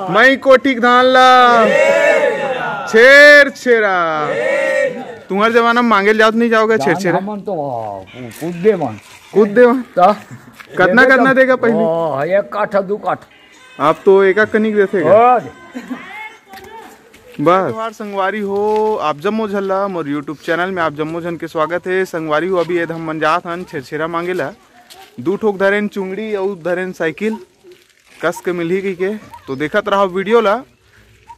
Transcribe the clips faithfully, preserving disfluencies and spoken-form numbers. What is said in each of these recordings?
मई कोठी के धान ला छेर छेरा। तुम्हर जमाना में मांगे ल जाओ त नहीं जाओ गा छेर छेरा? हमन तो कूद दे मन। कूद दे मन। त कतना, कतना देगा पहले? ओ, एक काठा, दू काठा। आप तो एक कनिक देथे गा। और बस। जोहार संगवारी हो, आप जम्मो झन ला मोर YouTube चैनल में आप जम्मो झन के स्वागत है। संगवारी हो, अभी एद हमन जात हन छेरछेरा मांगे ला। दू ठोक धरेन चुंगड़ी अउ धरेन साइकिल। कस के मिलही कहिके, तो देखत रहो वीडियो ला।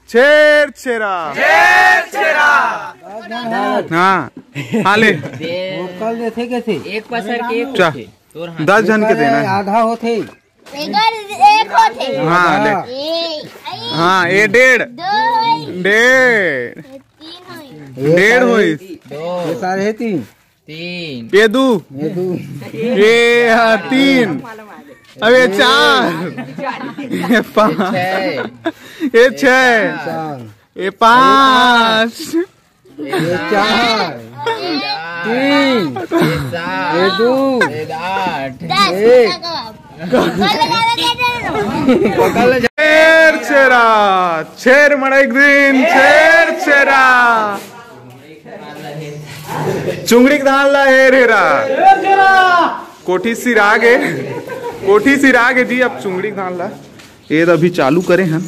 छेरछेरा। हाँ, हाँ ले। दे। वो कल देथे कैसे? एक पसर के एक चा। होथे। तोर हाथ दस झन के देना है। आधा होथे। एकर एक होथे। हाँ, ले। ए, हाँ, ए डेढ़। दो। डेढ़। तीन होई। डेढ़ होई। दो। ये साढ़े तीन। तीन। ये दू। ये दू। ये, हाँ, तीन। अब ये चार। ये पाँच। छः। ये छः। चार। ये पाँच। ये चार। तीन। ये सात। ये दू। ये आठ। दस। एक। छेरछेरा, छेर मड़ा एक दिन, छेरछेरा। चुंगड़ी के धान ला हेर हेरा। कोठी सिरा गे, कोठी सिरा गे जी। अब चुंगड़ी के धान ला ये तो अभी चालू करे हन।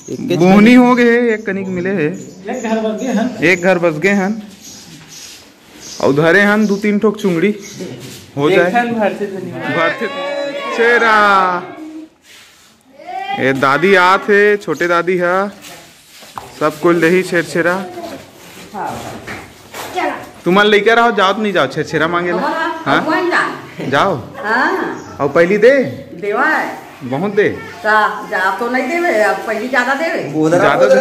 बोहनी हो गए हे, एक कनिक मिले हे। एक घर बस गे हन। एक घर बस गे हन। अउ धरे हन दू तीन ठोक चुंगड़ी। हो जाए। भरथे छेरा। ए दादी आत हे, छोटे दादी ह, सब कोई देही छेरछेरा। तुमन लइका रहो, जाओ त नहीं जाओ छेरछेरा मांगे ला? हाँ? जाओ। हाँ। अउ पहली दे? देवा है। बहुत दे। जा तो नहीं देवे, अब पहली ज्यादा देवे। ज्यादा दे।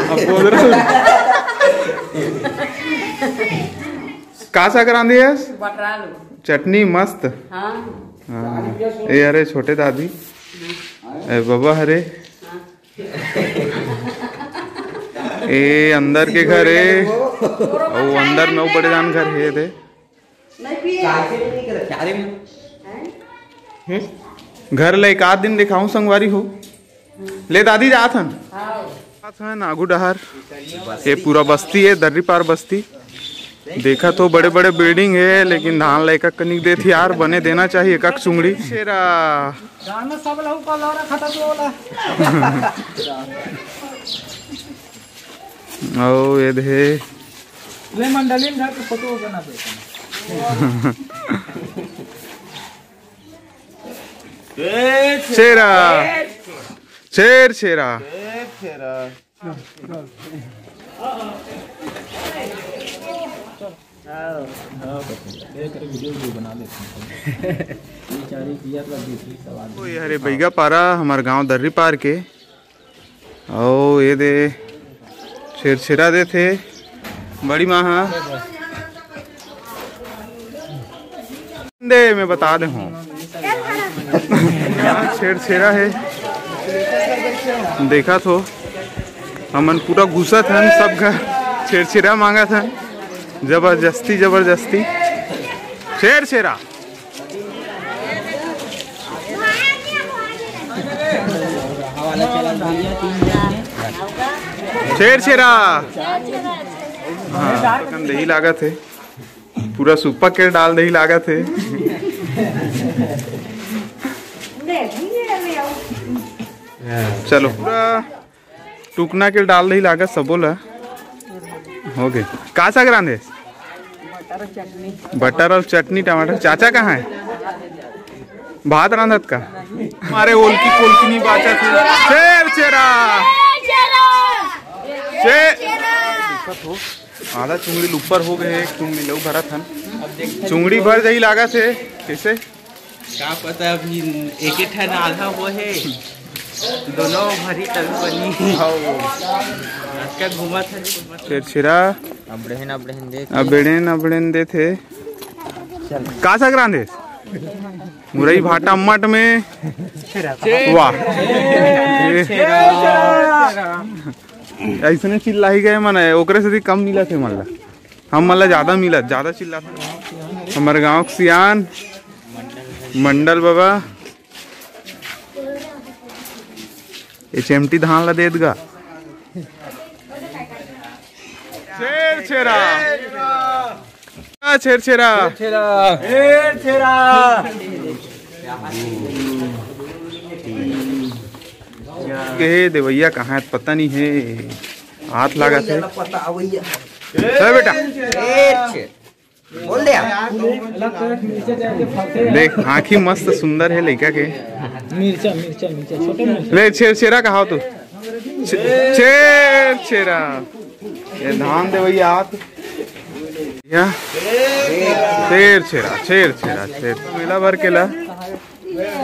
अब बोल रहा। का साग रांधे हस? बटरा आलू। चटनी मस्त। हाँ। हाँ। ए अरे छोटे दादी। ए बाबा हरे। हाँ। ए अंदर के घर हे। अउ अंदर में अउ बड़े जान घर हे दे। नहीं पिए। हम्म? घर ले एक आध दिन दिखाऊं संगवारी हो। ले दादी जात हन। जात हन आगू डहार। ये पूरा बस्ती है, दर्री पार बस्ती। देखा तो बड़े बड़े बिल्डिंग है, लेकिन धान ला एक कनिक देत यार, बने देना चाहिए एक चुंगड़ी। शेरा। गाना सब लहू का लौरा खाता तो होला। ओ ये दे। ले मंडली में जाके फोटो बना दे। शेरा। शेर शेरा। तो ये हरे बैगा पारा, हमार गांव दर्री पार के। अउ ये दे छेरछेरा देथे बड़ी माँ हा। दे मैं बता दे हूँ। छेरछेरा है, देखा तो हमन पूरा घुसत हन सब घर, छेरछेरा मांगत हन, जबरदस्ती जबरदस्ती छेरछेरा। छेरछेरा। हाँ, दही लागत है, पूरा सुपा के डाल दही लागत है। चलो, पूरा टुकना के डाल दही लागत सबो ला। हो गए। का साग रांधे? बटर और चटनी। बटर और चटनी, टमाटर। चाचा कहाँ है? भात रांधत का? हमारे ओलकी कोलकी नहीं बाचा थे। छेरछेरा। छे-, आधा चुंगड़ी ऊपर हो गए, एक चुंगड़ी लऊ भरत हन। चुंगड़ी भर जाही लागत है, कैसे? का पता, अभी एक एक ठन आधा हो हे, दोनों भरी तभी बनी। हाँ। अतका घूमत हे, घूमत हे। छेरछेरा। अबड़ेन, अबड़ेन देत हे। अबड़ेन, अबड़ेन देत हे। चल। का साग रांधे? मुरई भाटा मट में। वाह। ऐसने चिल्लाही गए मन, ओकरे से कम मिलत हे मन ला। हम मन ला ज्यादा मिलत, ज्यादा चिल्लात। हमारे गांव के सियान मंडल बाबा। ये चेमटी धान ला देत गा। छेर छेरा। आ, छेर छेरा। छेरा। छेर छेरा। के हे देवैया कहाँ हे, पता नहीं हे। हाथ लागत हे। पता अवैया। चल बेटा। छेर छेर। बोल दे आप। देख, आँखी मस्त सुंदर हे लइका के। मिर्चा, मिर्चा, मिर्चा, छोटे मिर्चा। ले, छेर छेरा कहा हो तू? छे-, छेर छेरा। ये धान देवैया आत। या? छेर छेरा, छेर छेरा, छेर। मेला भर के ला।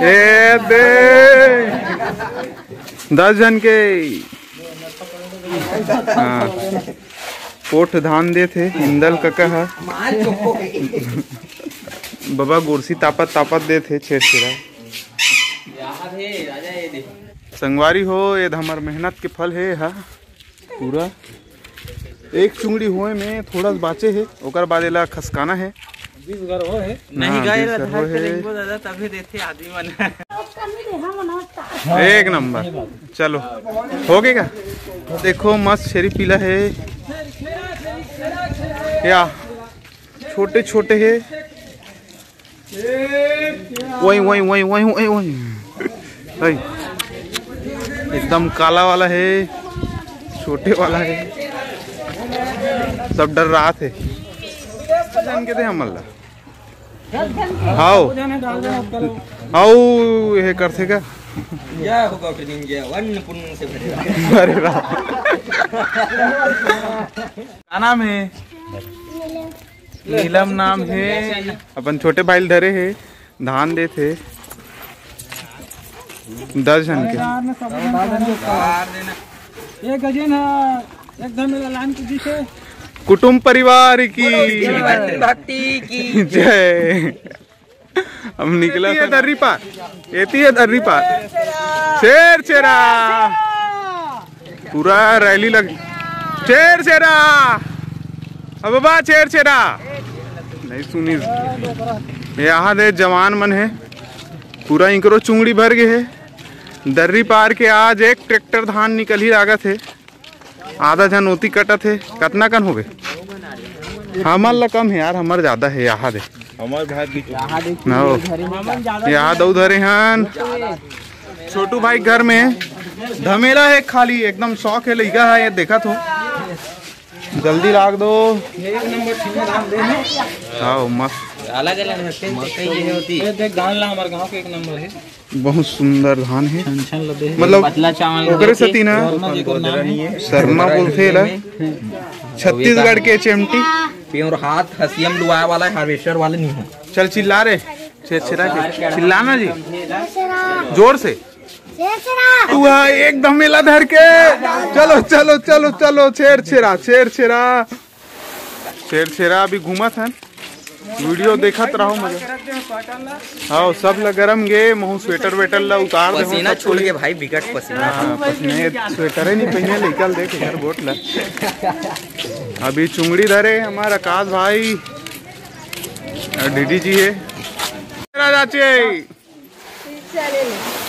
ए दे। दस झन के। हाँ। पोठ धान देत हे, इंदल कका ह। बबा गोरसी तापत तापत देत हे, छेर छेरा। संगवारी हो, ये हमर मेहनत के फल हे, हा। पूरा एक चुंगड़ी होए में थोड़ा सा बाचे हे, ओकर बाद एला खसकाना हे। बीस घर हो हे। नहीं हाँ, गए बीस ला घर हो धर के हे। लेंगो दादा, तभी देथे आदमी मन। एक नंबर। चलो, हो गए का? देखो, मस्त छेरी पीला हे। या, छोटे छोटे हे। वही, वही, वही, वही, वही, वही। वही। एकदम काला वाला हे, छोटे वाला हे, सब डर रहा थे। जान के दे हमन ला। हाओ। हाओ, ये करथे का? जय हो गौतमी, जय हो, अन्न पुण्य से भरे रहो। अरे राम। का नाम हे? नीलम नाम हे। अपन छोटे भाई ल धरे हे, धान देत हे। दस झन के। ये गजेन ह एकदम मेला लान के दिखे। कुटुंब परिवार की भक्ति की जय। हम निकला ये दर्री पार, एती है दर्री पार। छेर छेरा, पूरा रैली लग। छेर छेरा, अब बा छेर छेरा। नहीं सुनी। यहाँ दे जवान मन है, पूरा इनकरो चुंगड़ी भर गए है। दर्री पार के आज एक ट्रैक्टर धान निकल ही लागत है। आधा झन ओती कटत हे। कतना कन होगे? हमर ला कम हे यार, हमर ज्यादा हे। यहाँ दे। हमर भाई भी यहाँ दऊ धरे हन। छोटू भाई घर में धमेला हे खाली, एकदम शौक हे, लइका हे, ये देखत हो। जल्दी लाग दो। एक नंबर छिलका धान दे। हाँ, मस्त। अलग अलग रखते हैं, कई जगह होती है। ये देख धान ला, हमारे गांव के एक नंबर है। बहुत सुंदर धान हे। छन छन लदे हे। मतलब पतला चावल ओकरे लदे हे। सेती ना शर्मा जी के नाम हे। शर्मा बोलथे एला। छत्तीसगढ़ के चेमटी। प्योर हाथ हसियम लुआए वाला है, हार्वेस्टर वाले नहीं है। चल चिल्ला रे, छेर छेरा के चिल्ला ना जी, जोर से। तू हा एकदम मेला धर के। चलो चलो चलो चलो, छेर छेरा, छेर छेरा, छेर छेरा अभी घूमत हन। वीडियो देखत रहो मजा। हाँ, सब ला गरम गे, महू स्वेटर वेटर ला उतार दे। पसीना छूट गे भाई, बिकट पसीना। हाँ, पसीना, स्वेटर ही नहीं पहने, निकल देख इधर बोट ला। अभी चुंगड़ी धरे हमारा आकाश भाई और डीडी जी है। राजा चे।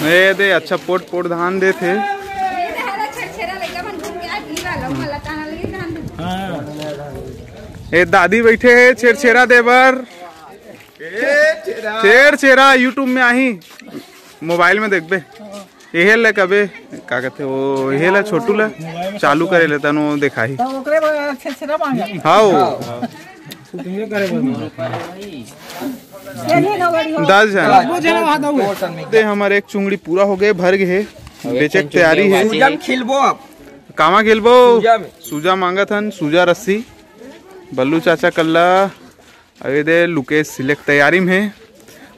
ए दे, अच्छा पोट पोट धान देथे। ए दादी बैठे हे छेर छेरा दे बर। छेर छेरा YouTube में आही, मोबाइल में देखबे। एहे ले कबे का कहते वो, एहे ला छोटू ला चालू करे ले तनो देखाही। तो ओकरे बर छेर छेरा मांगे। हाँ। दस झन। दे हमर एक चुंगड़ी पूरा हो गए, भर गए हे, बेचे के तैयारी है। सूजा में खेलबो आप। कामा खेलबो? सूजा में। सूजा मांगत हन, सूजा रस्सी। बल्लू चाचा कल्ला, अबे दे लुकेश सिलेक्ट तैयारी में है।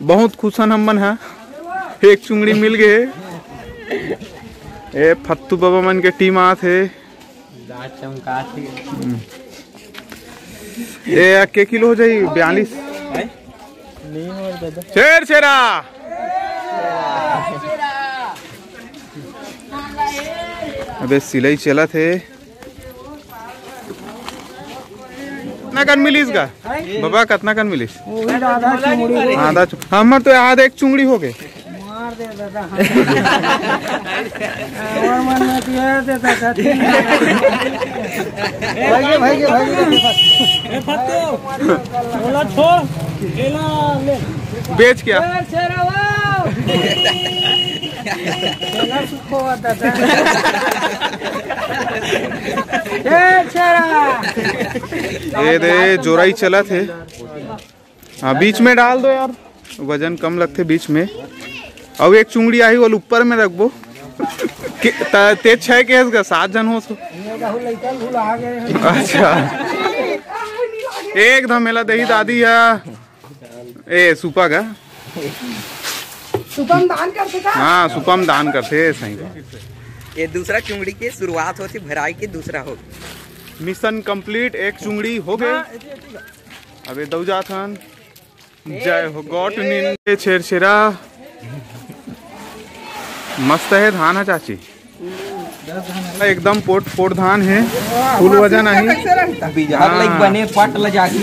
बहुत खुश हन हमन हा, एक चुंगड़ी मिल गए। ए फत्तू बाबा मन के टीम आत हे। दांत चमकात हे। हम्म। ए, के किलो हो जाही? बयालीस। छेर छेरा। अबे सिलाई चलत हे। कतना कन मिलिस गा? बाबा, कतना कन मिलिस? आधा चु-, हमर तो आधा एक चुंगड़ी हो गए। दे दादा, हाँ। और मन में दिया दे दादा, ठीक है। भाई के, भाई के, भाई के। ए, फत्तू, बोला छोड़, केला ले। बेच क्या? ए, शेरा वाह। केला सुखो हुआ दादा। ए, शेरा। ये दे, जोराई चलत हे। हाँ, बीच में डाल दो यार, वजन कम लगथे बीच में। अउ एक चुंगड़ी आही, वो ऊपर में रखबो। के-, त-, ते छह के हस गा, सात झन हो सो। अच्छा, एक धमेला दही दादी है। ए, सुपा का? सुपम दान करथे का? हाँ, सुपम दान करथे, सही बात। ये दूसरा चुंगड़ी के शुरुआत होथे, भराई के दूसरा हो। मिशन कंप्लीट, एक चुंगड़ी हो गए। हाँ, एती, एती। अबे दऊ जात हन। जय हो गॉट निंदे छेरछेरा। मस्त है धान है चाची, एकदम पोट पोट धान है, फुल वजन आही। बिजहर लाइक हाँ। बने पट ल जाके।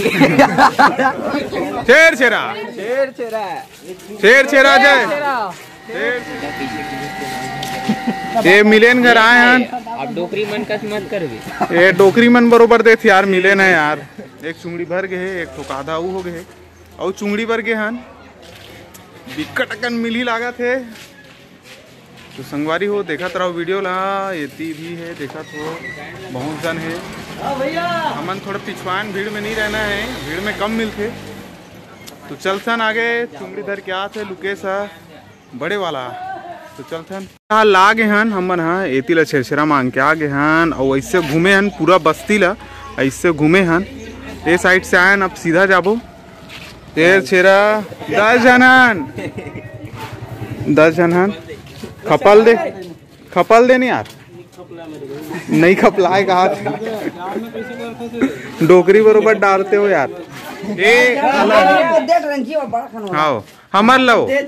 छेरछेरा। छेरछेरा। छेरछेरा जय। ये मिलेन घर आए हैं। अब डोकरी मन कस मत करबे। ये डोकरी मन बरोबर देत यार, मिलेन है यार। एक चुंगड़ी भर गए है, एक ठोक आधा ऊ हो गए है, अउ चुंगड़ी भर गए हन। बिकट अकन मिली लागत है। तो संगवारी हो, देखत रहो वीडियो ला, एती भी है, देखत हो, बहुत जन है। हमन थोड़ा पिछवान, भीड़ में नहीं रहना है, भीड़ में कम मिलथे। तो चलथन आगे, चुंगड़ी धर के आत है लुकेश ह, बड़े वाला। तो चलथन। हाँ, ला गे हन हमन, हाँ, एती ला छेरछेरा मांग के आ गे हन, अउ ऐसे घूमे हन पूरा बस्ती ला, ऐसे घूमे हन। ए साइड से आयन, अब सीधा जाबो। छेरछेरा, दस झन हन, दस झन हन। खपल दे, खपल दे नहीं यार, नहीं खपलाए कहा। डोकरी बरोबर डारते हो यार। ए, हाँ, हमर लो। ये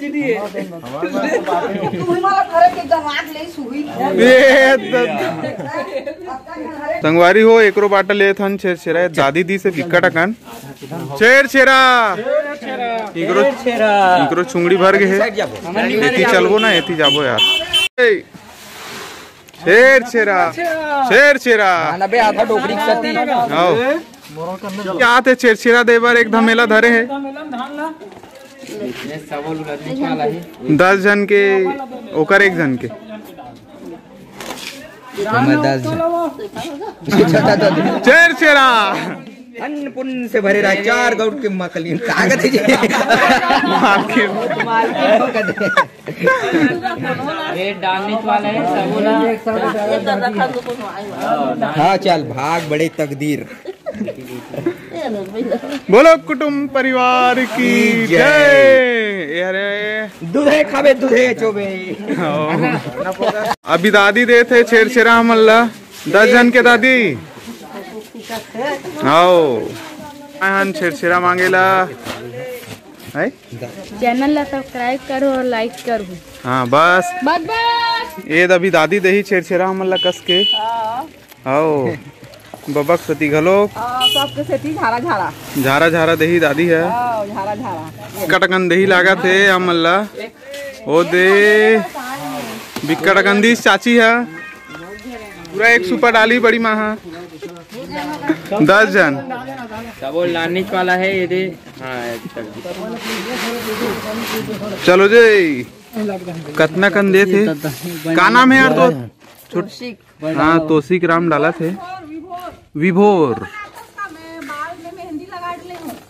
द-, संगवारी हो, एकरो बाटा लेत हन छेरछेरा, दादी दी से बिकट अकन। छेरछेरा। इकरो, इकरो चुंगड़ी भर गए है। एती चलबो ना, एती जाबो यार। ए, छेरछेरा। छेरछेरा। हाँ, अबे आधा डोकरी के साथी। आओ। क्या थे छेरछेरा दे बर एक धमेला धरे है। दस झन के, ओकर एक झन के। हमर दस झन। छेरछेरा। अन्न पुण्य से भरे रहा, चार गौट के मकलिन। ताकत है जी। मालकिन। मालकिन हो कदे। ये डालने वाला है, सबोला। हाँ, चल, भाग बड़े तकदीर। बोलो कुटुंब परिवार की जय। जय। ये अरे। दूधे खाबे, दूधे चोबे। अभी दादी देत हे छेरछेरा हमन ला, दस झन के दादी। आओ। आए हन छेरछेरा मांगेला। है? चैनल ला सब्सक्राइब करो और लाइक करो। हाँ, बस। बस, बस। ये अभी दादी देही छेरछेरा हमन ला कस के। हाँ। आओ। बबक सती घलो। हाँ, सबके सेती झारा, झारा। झारा, झारा देही दादी है। हाँ, झारा, झारा। कटकन देही लागत हे हमन ला। ओ दे। बिकट अकन दीस चाची है। पूरा एक सुपर डाली बड़ी माँ हा। दस झन। सबो लानिच वाला है ये दे। हाँ, एक तक। चलो जी। कतना कन देत हे? का नाम है यार तो? छोट-, हाँ, तोसिक राम डालत हे। विभोर।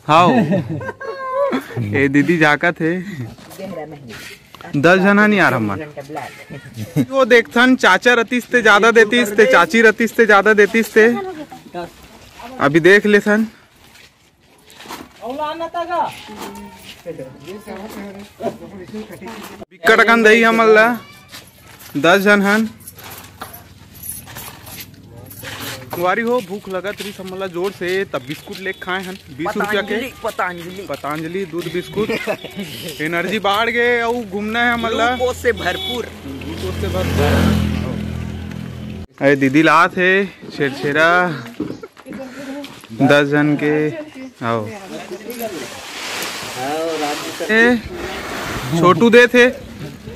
हाओ। ए दीदी झाकत हे। दस झन हन यार हमन। वो देखथन, चाचा रतिस ते ज्यादा देतिस ते चाची रतिस ते ज्यादा देतिस ते। अभी देख लेथन। बिकट अकन दही हमन ला, दस झन हन। संगवारी हो, भूख लगत रहिस हमन ला जोर से, तब बिस्कुट लेके खाए हन, बीस रुपया के। पतंजलि, पतंजलि। पतंजलि दूध बिस्कुट। एनर्जी बाढ़ गे, अउ घूमना है हमन ला। ग्लूकोज से भरपूर। ग्लूकोज से भरपूर। अरे दीदी लात हे छेरछेरा। दस झन के। आओ। ए, छोटू देत हे।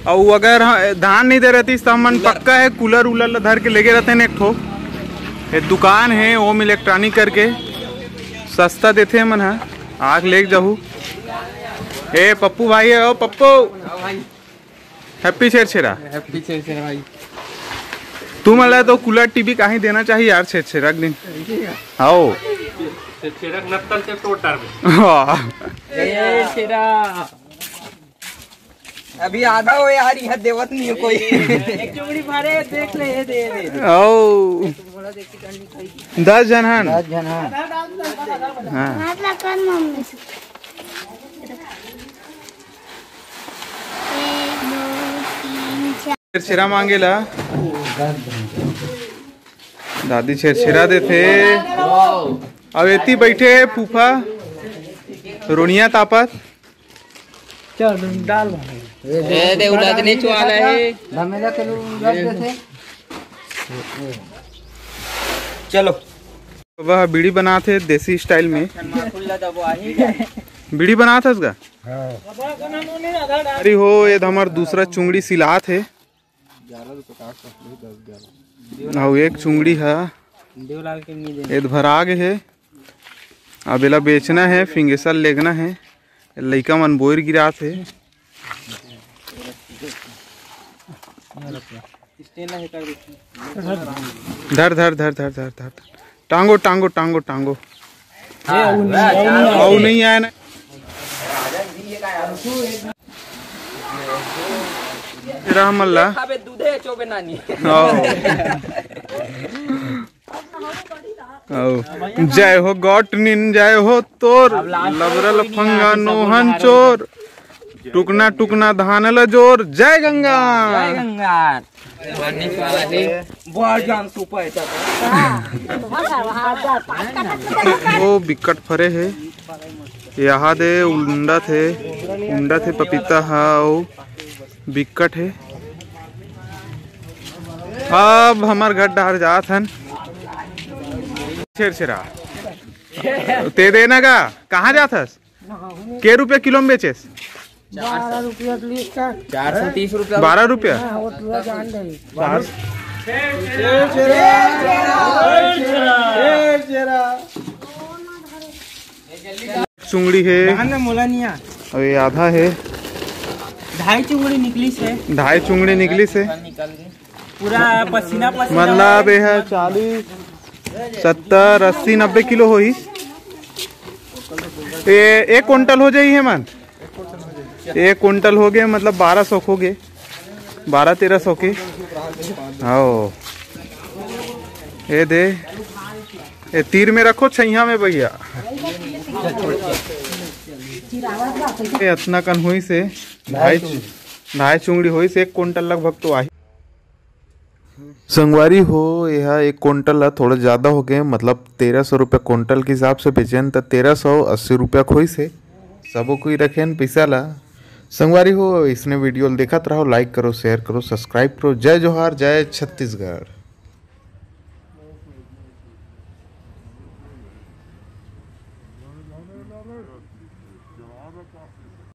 अउ अगर ह-, धान नहीं दे रहतीस, त हमन पक्का है कूलर उलर ला धर के लेगे रहते एक ठो। ये दुकान है ओम इलेक्ट्रॉनिक करके, सस्ता देथे मन ह। आग लेके जाहू। ए पप्पू भाई है, ओ पप्पू। हैप्पी छेरछेरा। हैप्पी छेरछेरा भाई। तुमन ला तो कूलर टीवी काहे देना चाहिए यार, छेरछेरा के दिन। आओ। छेरछेरा के नत्तल से तोड़ डारबे। हाँ। ए छेरा। अभी आधा हो यार, यहाँ देवत नहीं है कोई। एक चुंगड़ी मारे, देख ले, ये दे, ये दे। आओ। दस झन हन। दस झन हन। हाँ। हाथ ला कर मम्मी से। एक, दो, तीन, चार। छेरछेरा मांगे ला। दादी छेरछेरा देथे। अब एती बैठे हे फूफा, रोनिया तापत। चल, डाल भाई। ए, दे, उलदने चुआला है। धमेला के उलद देथे। चलो। वह बीड़ी बनात हे देसी स्टाइल में। बीड़ी बनात हस गा? हाँ। अरे हो, ये तो हमार दूसरा चुंगड़ी सिलात हे। अउ एक चुंगड़ी ह देवलाल के मिले। एद भरा गे हे। अब एला बेचना हे, फिंगेसल लेगना हे। लइका मन बोर गिरात हे। धर, धर, धर, धर, धर, धर। टांगो, टांगो, टांगो, टांगो। अउ नहीं आया ना। तेरा हमला। खाबे दूधे चोबे नानी। आओ। आओ। जय हो गॉटनिन, जय हो तोर। अब लास्ट में लबरल कोई नहीं फंगा आया, सब नोहन बोल रहा चोर। टुकना टुकना धान ल जोर। जय गंगा। जय गंगा। बाढ़ जान सुपा है। ओ बिकट फरे हे। यहाँ दे उंडत हे, उंडत हे पपीता हा, ओ बिकट हे। अब हमर घर डहर जात हन। छेरछेरा। ते देना का? कहाँ जात हस? के रुपया किलो में बेचेस? बारह रुपया लीटर। चार सौ तीस रुपया। बारह रुपया? हाँ, वो तो जान रही। चार। चुंगड़ी हे। धान में मोला नहीं आ। अउ ये आधा हे। ढाई चुंगड़ी निकली से। ढाई चुंगड़ी निकली से। निकल गई। पूरा पसीना पसीना। मतलब ये है चालीस, सत्तर, अस्सी, नब्बे किलो होही। ये एक कुंटल हो जाही हे मन। एक कुंटल हो गए, मतलब बारह सौ हो गए, बारह तेरह सौ के। आओ, ये दे, ये तीर में रखो, छैया में भैया। ये अतना कन होइस हे, ढाई, ढाई चुंगड़ी होइस हे, एक कुंटल लगभग तो आही। संगवारी हो, एहा एक कुंटल ला थोड़ा ज्यादा हो गए, मतलब तेरह सौ रुपया कुंटल के हिसाब से बेचेन, त तेरह सौ अस्सी रुपया खोइस हे। सबो कोई रखेन पइसा ला। संगवारी हो, इसने वीडियो ल देखत रहो, लाइक करो, शेयर करो, सब्सक्राइब करो। जय जोहार, जय छत्तीसगढ़।